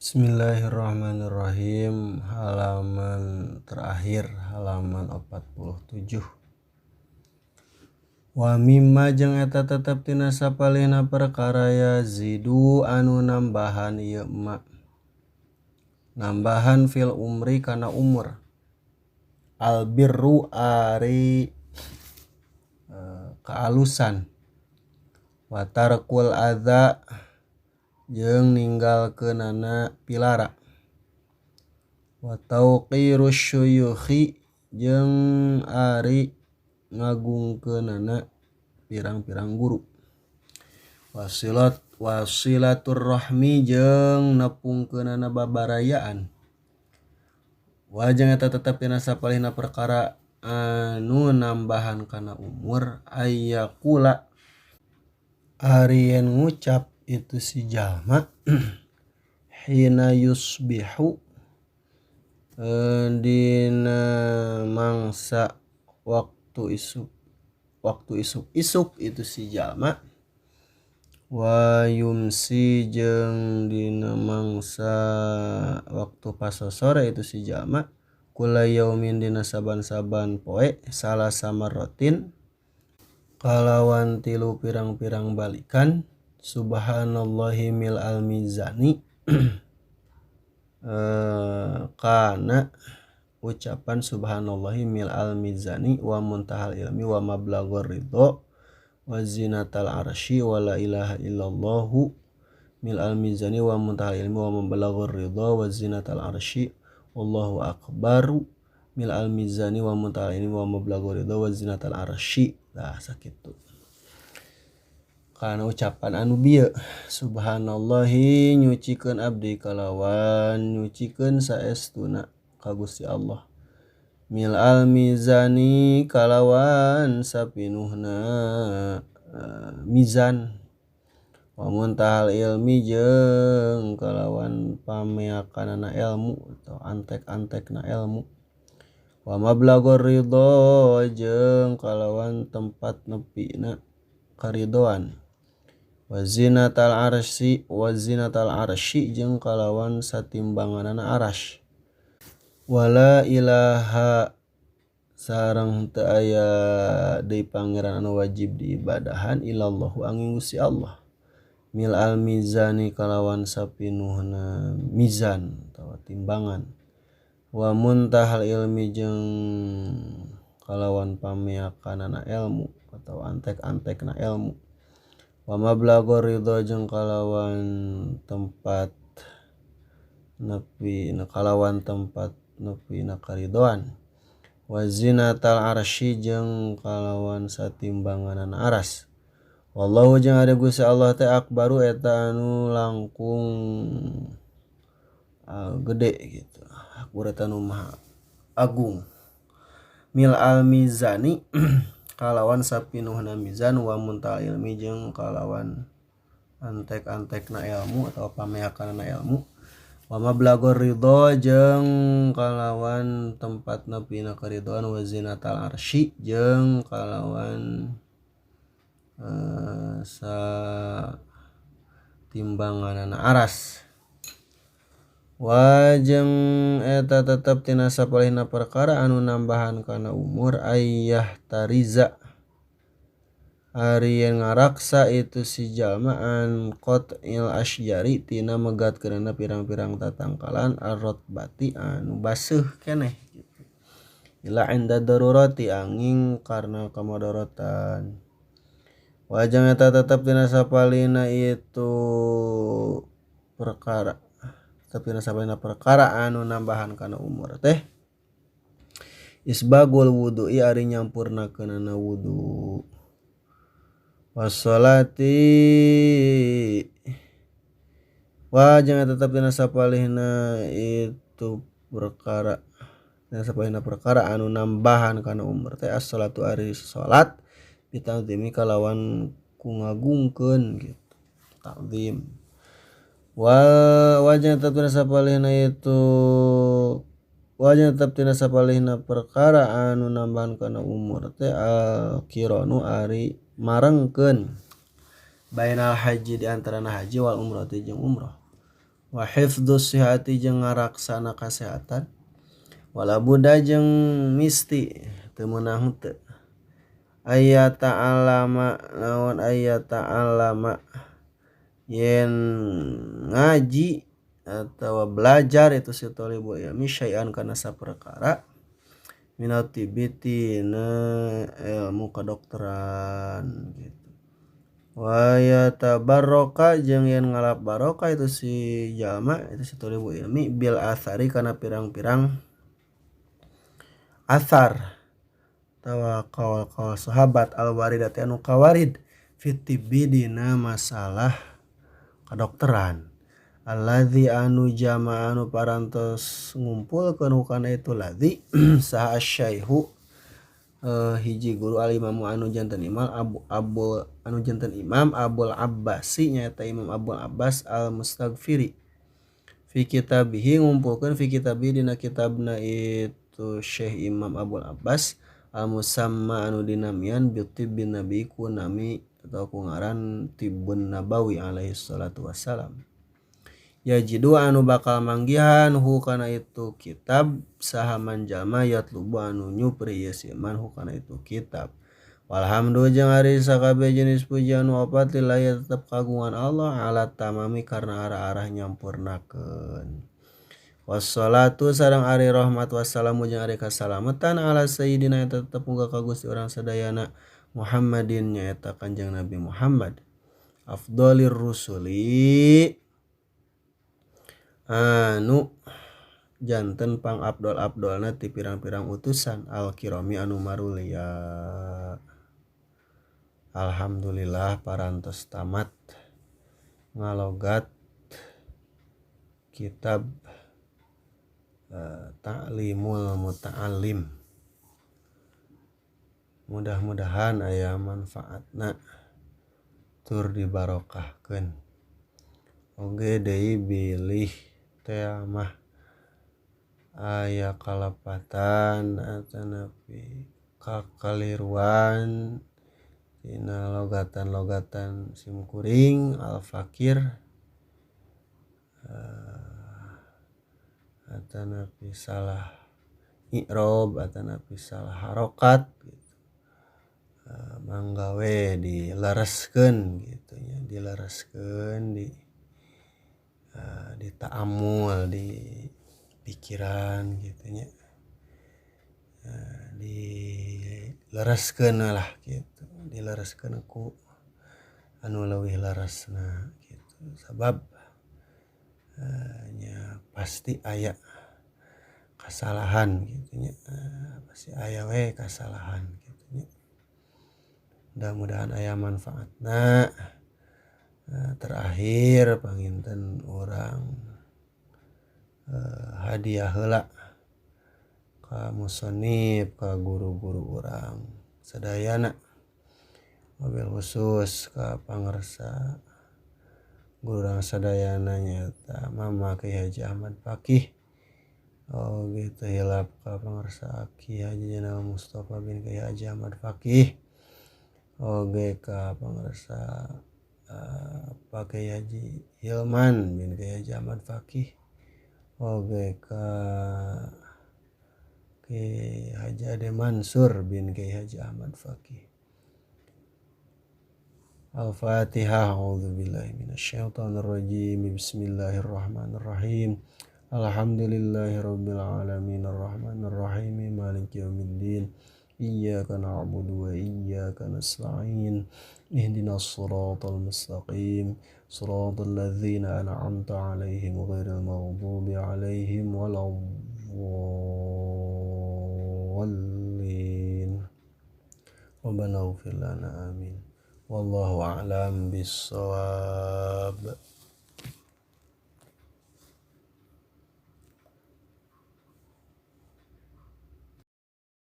Bismillahirrahmanirrahim. Halaman terakhir, halaman 47. Wa mimma jeung eta tetep tina sapalihna perkara yazidu anu nambahan ieu ma. Nambahan fil umri kana umur. Albirru ari kaalusan. Wa tarkul adza jeung ninggalkeunana pilara. Wa tauqirus syuyukhi jeung ari ngagungkeunana pirang-pirang guru. Wasilaturrahmi jeung nepungkeunana babarayaan. Wa jeung eta tetep dina sapalihna perkara anu nambahan kana umur ayyakula ari yen ngucap itu si jalma hina yusbihu dina mangsa waktu isuk itu si jalma wa yumsi jeung dina mangsa waktu pasosore itu si jalma kula yaumin dina saban-saban poe salasa marratin kalawan tilu pirang-pirang balikan subhanallahi mil al mizani kana ucapan subhanallahi mil al mizani wa muntahal ilmi wa mablaghur ridho wa zinatal arsy wa la ilaha illallahu mil al mizani wa muntahal ilmi wa mablaghur ridho wa zinatal arsy wallahu akbaru mil al mizani wa muntahal ilmi wa mablaghur ridho wa zinatal arsy. Lah sakitu kana ucapan anu bieu subhanallahi nyucikeun abdi kalawan nyucikeun saestuna ka Gusti Allah mil al mizani kalawan sapinuhna mizan wa muntahal ilmi jeung kalawan pameakanana ilmu atau antek-antekna ilmu wa mablaghur ridho jeung kalawan tempat nepina karidoan wa zinatal arsy jeung kalawan satimbanganana arasy wala ilaha sareng teu aya deui pangeran anu wajib diibadahan illallahu angin Gusti Allah mil al mizani kalawan sapinuhna mizan atawa timbangan wa muntahal ilmi jeung kalawan pameakanana ilmu atau antek-antekna ilmu wa mablaghur ridho jeung kalawan tempat nepi kalawan tempat nepi na karidoan wa zinatal arsy jeung kalawan satimbanganan aras wallahu jeung ari Gusti Allah teh akbaru eta anu langkung gede gitu akbar eta anu maha agung mil al mizani kalawan sapinuhna mizan wa muntahal ilmi jeung kalawan antek-antekna ilmu atau pameakanna ilmu wa mablaghur ridho jeung kalawan tempat nepina karidoan wa zinatal arsy jeung kalawan satimbanganana aras wa jeung eta tetep tina sapalihna perkara anu nambahan kana umur ayyah tariza ari yen ngaraksa itu si jalma an qat'il asyjari tina megatkeunana pirang-pirang tatangkalan arrotbati anu baseuh keneh gitu ila inda darurati angin karena kamadorotan wa jeung eta tetep tina sapalihna itu perkara tapi nasabana perkara anu nambahan kana umur teh isbagul wudu'i ari nyampurnakeunana wudu wassolati wa jeung tetep dina sapalihna itu perkara dina sapalihna perkara anu nambahan kana umur teh as-salatu ari salat bita'zimi kalawan ku ngagungkeun gitu ta'zim wa wajah tetap tina sapalihna itu wajah tetap tina sapalihna perkara anu nambahan kana umur teh al qiranu ari marengkeun bainal haji di antarana haji wal umrah teh jeung umrah. Wa hifdzus sihati jeung ngaraksana kasehatan. Wala budda jeung misti teu meunang henteu. Aya ta'allama naon aya ta'allama yen ngaji atau belajar itu si thalibul ilmi syai'an kana saperkara minat tibbi tina ilmu kedokteran gitu. Wa yatabarroka jeung yen ngalap barokah itu si jalma itu si thalibul ilmi bil athari kana pirang-pirang athar atawa kaul-kaul sahabat al waridati anu kawarid fi tibbi dina masalah kedokteran alladzi anu jama anu parantos ngumpulkeun hukana itu ladzi saha asyaihu hiji guru al imamu anu janten imam abu abul anu janten imam Abul Abbasi nyaeta Imam Abul Abbas al Mustaghfiri fi kitabihi ngumpulkeun fi kitabihi dina kitabna itu Syekh Imam Abul Abbas al musamma anu dinamian bi tibbin nabi ku nami atau ku ngaran tibbun nabawi alaihi salatu wassalam. Yajidu anu bakal manggihan hu kana itu kitab saha man jalma yatlubu anu nyupri ieu si man hu kana itu kitab. Walhamdu jeung ari sakabeh jenis pujian opat lillahi tetep kagungan Allah ala tamami karena arah-arah nyampurnakeun. Wassalatu sareng ari rahmat wassalamu jeung ari kasalamatan ala sayyidina eta tetep muga ka Gusti urang sadayana Muhammadin nyaeta Kanjeng Nabi Muhammad afdalir rusuli anu janten pang abdol-abdolna ti pirang-pirang utusan al-kirami anu marulia. Alhamdulillah parantos tamat ngalogat kitab Ta'limul Muta'allim. Mudah-mudahan aya manfaatna tur dibarokahkeun. Oge deui bilih teh mah aya kalepatan atanapi kakaliruan dina logatan-logatan simkuring al-fakir atanapi salah i'rob atanapi salah harokat gitu. Mangga we dilereskeun gitu nya, dilereskeun di dita'amul di pikiran gitu nya, dilereskeun lah gitu, dilereskeun ku anu leuwih leresna gitu. Sabab nya pasti aya kasalahan gitu nya, pasti aya we kasalahan gitu nya. Mudah-mudahan aya manfaatna. Terakhir panginten urang hadiah heula ka musonib ka guru-guru urang sadayana, wabil khusus ka pangersa guru urang sadayana nyaeta Mama Kiai Haji Ahmad Faqih. Oh gitu hilap ka pangersa Ki Haji Zainal Mustafa bin Kiai Haji Ahmad Faqih. Oge ka pangersa Pak Kiai Haji Hilman bin Kiai Haji Ahmad Faqih. Oge ka Kiai Haji Ade Mansur bin Kiai Haji Ahmad Faqih. Al-Fatihah. A'udzubillahi minasyaitonirrajim. Bismillahirrahmanirrahim. Alhamdulillahirabbil alamin arrahmanirrahim maliki yaumiddin. Iyyaka na'budu wa iyyaka nasta'in. Ihdinas siratal mustaqim. Siratal ladzina an'amta 'alaihim ghairil maghdubi 'alaihim waladdallin. Rabbana ighfir lana amin. Wallahu a'lam bissawab.